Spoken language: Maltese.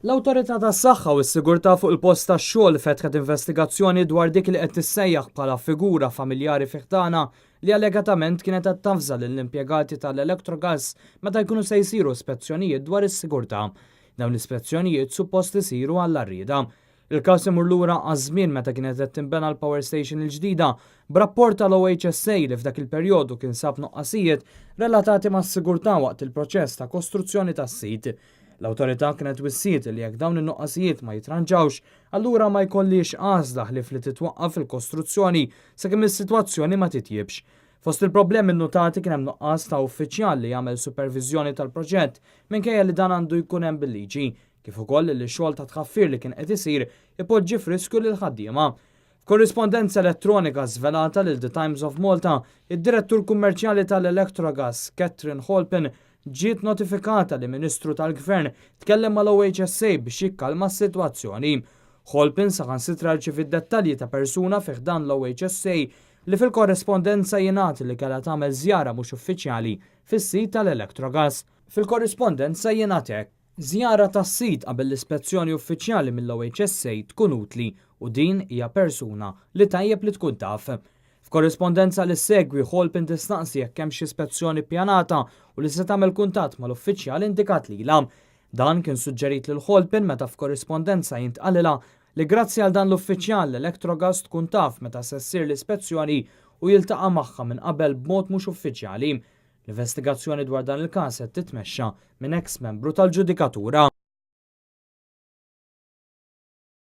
L-Awtorità tas-Saħħa u s-Sigurtà fuq il-Post tax-Xogħol fetħet investigazzjoni dwar dik li qed tissejjaħ bħala figura familjari fi ħdanha li allegatament kienet qed tavża lill-impjegati tal-Electrogas meta jkunu se jsiru spezzjonijiet dwar is-sigurtà. Dawn l-ispezzjonijiet suppost isiru għall-għarrieda. Il-każ imur lura għaż-żmien meta kienet qed tinbena l-power station il-ġdida, b'rapport tal-OHSA li f'dak il-perjodu kien sab nuqqasijiet relatati mas-sigurtà waqt il-proċess ta' kostruzzjoni tas-sit. L-awtorità kienet wissiet li jekk dawn in-nuqqasijiet ma jitranġawx, allura ma jkollhiex għażla ħlief li titwaqqaf il-kostruzzjoni sakemm is-sitwazzjoni ma titjibx. Fost il-problemi nnutati kien hemm nuqqas ta' uffiċjal li jagħmel superviżjoni tal-proġett minkejja li dan għandu jkun hemm bil-liġi, kif ukoll li x-xogħol ta' tħaffir li kien qed isir ipoġġi f'riskju lill-ħaddiema. F'korrispondenza elettronika żvelata lil The Times of Malta, id-Direttur Kummerċjali tal-Electrogas, Catherine Holpen, ġiet notifikata li Ministru tal-Gvern tkellem mal-OHSA biex jikkalma s-sitwazzjoni. Holpen saħansitra rċeviet dettalji ta' persuna fi ħdan l-OHSA li fil-korrispondenza jingħad li kellha tagħmel żjara mhux uffiċjali fis-sit tal-Electrogas. Fil-korrispondenza jingħad hekk. Żjara tas-sit qabel l-ispezzjoni uffiċjali mill-OHSA tkun utli u din hija persuna li tajjeb li tkun taf. F'korrispondenza li ssegwi Holpen tistaqsi jekk hemm xi ispezzjoni ppjanata u li se tagħmel kuntatt mal-uffiċjal indikat lilha. Dan kien suġġerit lil Holpen meta f'korrispondenza jintqalilha li grazzi għal dan l-uffiċjal l-Electrogas tkun taf meta se ssir l-ispezzjoni u jiltaqa' magħha minn qabel b'mod mhux uffiċjali. L-investigazzjoni dwar dan il-każ qed titmexxa minn ex membru tal-ġudikatura.